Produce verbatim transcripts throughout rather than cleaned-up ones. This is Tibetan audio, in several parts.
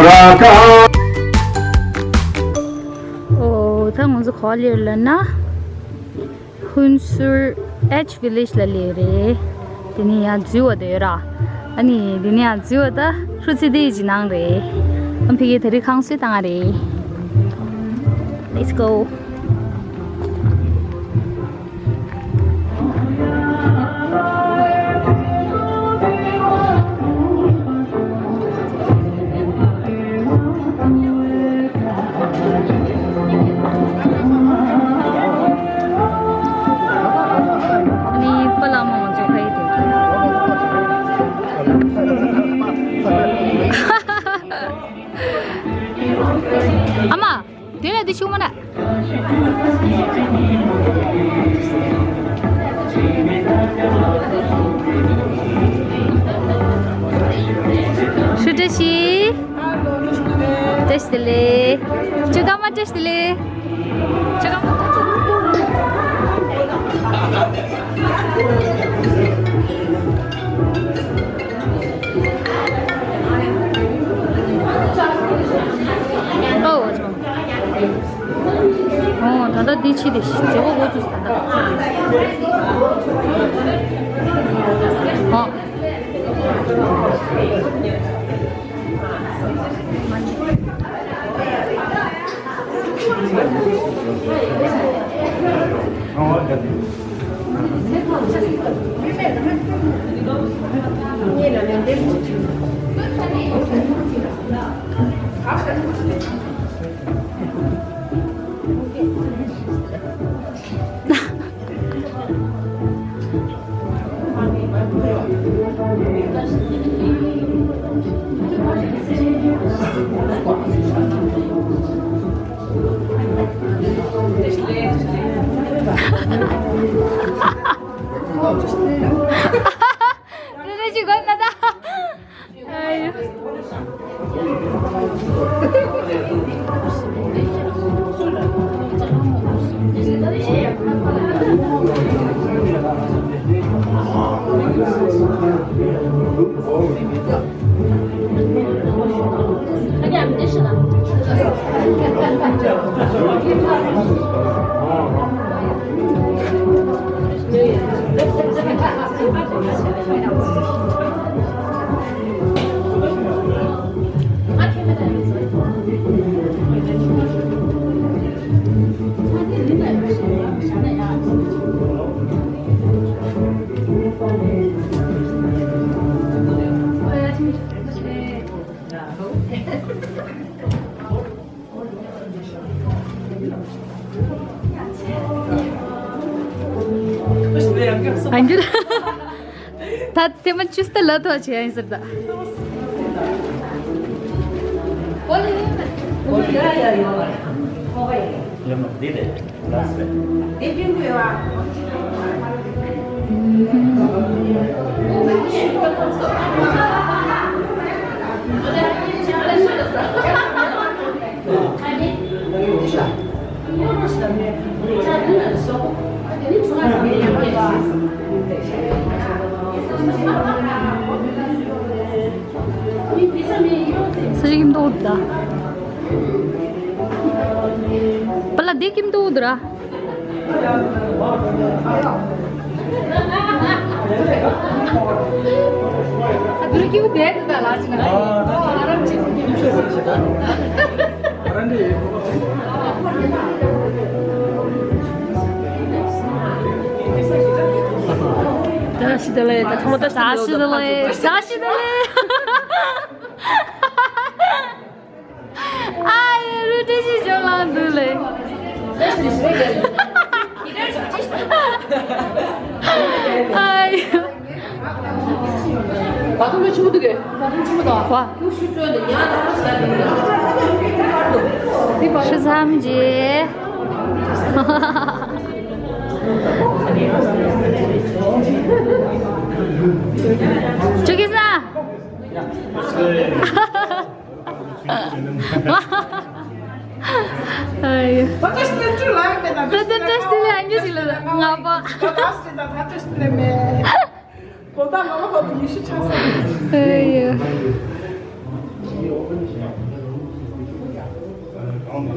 ཨོ། ད་ང་ཚོ་ག་པར་སླེབས་ལབ་ན། ཧུན་སུར་ཨེཆ་ཝི་ལེཇ་ལ་སླེབས་རེད། དེ་ནས་ཡར་འཛུལ་བ་དེ་ཡོད་ར། ཨ་ནི་དེ་ནས་ཡར་འཛུལ་བ་ད་ཧྲུ་ཙི་དེ་ཡི་ནང་རེད། ཨ་ཕ་གིས་དེ་རིང་ཁང་གསོ་བཏང་ང་རེད། Let's go. ཨ་ནི་པ་ལགས་མ་ང་ཚོ་ཕ་ཡི་དེ། ཨ་མ། དེ་ལ་དེ་ཤུགས་མ་ན། ཧྲུ་བཀྲ་ཤིས། བཀྲ་ཤིས་བདེ་ལེགས། ཁྱོད་སྐར་མ་བཀྲ་ཤིས་བདེ་ལེགས། ཁྱོད་སྐར་མ་བཀྲ་ཤིས་བདེ་ལེགས། ཨོ། ཨོ། ད་ལྟ་འདི་ཕྱི་དེ་མཛེས་པོ་འགོ་ཚུགས་ད་ལྟ། ཨོ། ཨ་འགྱུར། ད་དེ་མ་ཅུས་ཏེ་ལ་ཐོ་ཆེ་ཡིན་ཟེར་ད། ས་ཞིག་གིམ་ཏོག་ད། པ་ལ་དེ་གིམ་ཏོག་ད་ར། བཀྲ་ཤིས་བདེ་ལེགས། ད་ཚང་མ་བཀྲ་ཤིས་བདེ་ལེགས། བཀྲ་ཤིས་བདེ་ལེགས། ཨ་ཡེ་རུ་ཏི་ཞིག་ཅོ་ལང་འདུག་ལེ། ཨ་ཡེ། ད་དུང་ཆུ་འདུག་གས། ད་དུང་ཆུ་དང་། བ། ཤི་མཚམས་རྗེས། ཆུ་གི་ས། ཨ་ཡེ། ད་ལྟ་ཤི་ད་ཆུ་ལ་ཡོད་པས་ན། ད་ལྟ་བཀྲ་ཤིས་བདེ་ལེགས་ཨ་ཉུ་ཞིག་ལ་ང་པ། ད་ལྟ་ཤི་ད་ད་བཀྲ་ཤིས་བདེ་ལེགས་མེད། གོ་ད་ང་ལ་ཧོ་དུ་ཉི་ཤུ་ཆགས་སོང་། ཨ་ཡེ། རྨོ་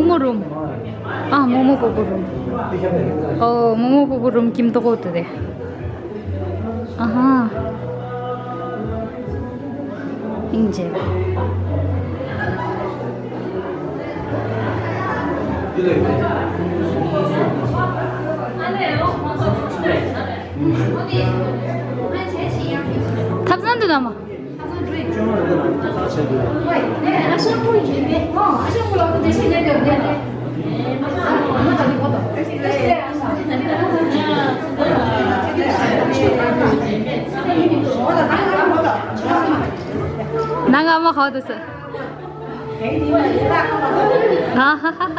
མོ་རུམ། ཨ། རྨོ་མོ་སྤོ་བོ་རུམ། ཨོ། རྨོ་མོ་སྤོ་བོ་རུམ་ཁྱིམ་ཐོག་འོ་དེ་རེད། ཨ་ཧ། ཨིན་ཇེ། ཐབ་ཚང་དུ་དམ། ནང་ང་མ་ཧོ་དུ་སུ། ཨ་ཧ་ཧ་ཧ།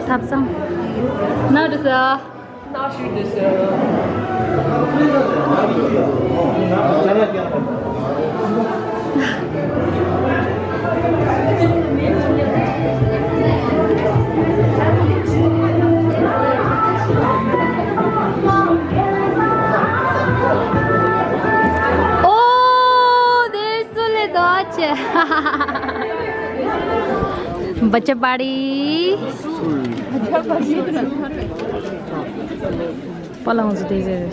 ཐབ་ཚང་། ན་རི་ས། ཨོ། དེ་སུ་ལས་དོ་ཨ་ཆེ། བ་ཅ་པ་རི། པ་ལང་ཟུ་དེ་ཟེར།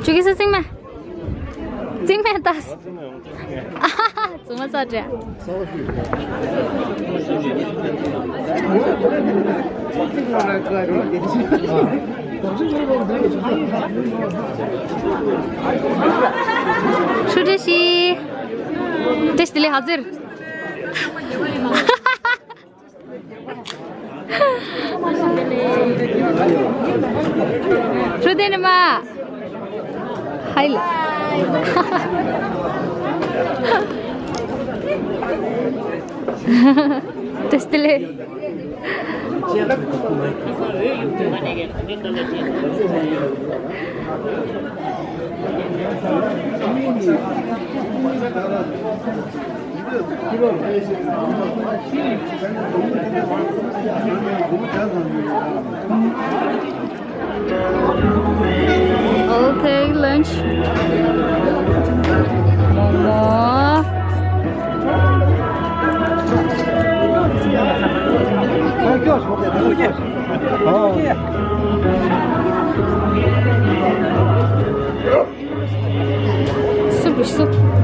ཆུ་གི་སེ་ཚིང་མེ། ཚིང་མེ་ཏཱས། ཨ་ཧ་ཧ། ཚུ་མ་ས་ཏྲེ། ཧྲུ་ཏྲེ་ཤི། ཏྲེ་ཤི་ལེ་ཧ་ཛིར། ཧྲུ་དེ་ནི་མ། ཧའི་ལ། ཏེ་སྟེ་ལེ། Okay, lunch. Momo. Oh. Super, super.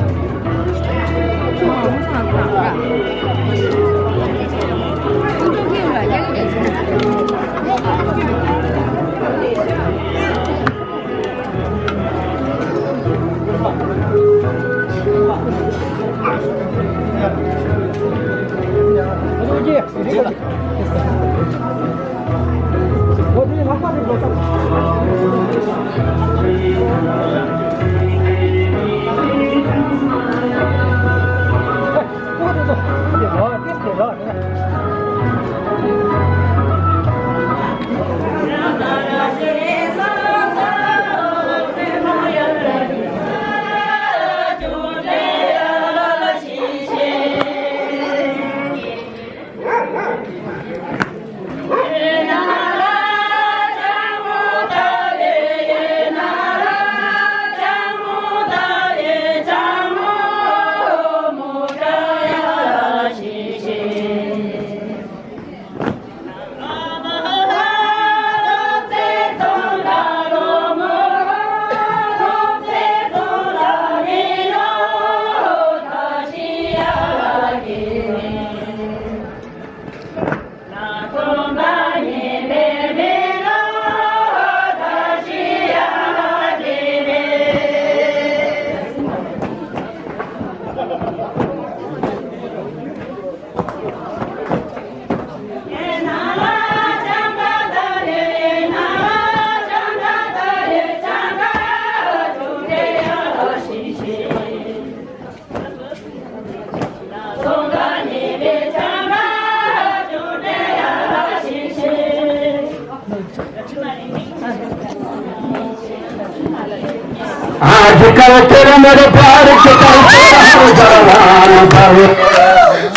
आज कल तेरे मेरे प्यार के चलते हर जवान पर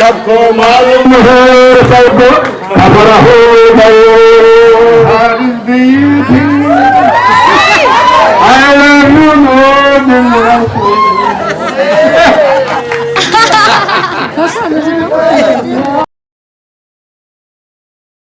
सबको मालूम है, सबको खबर हो गई।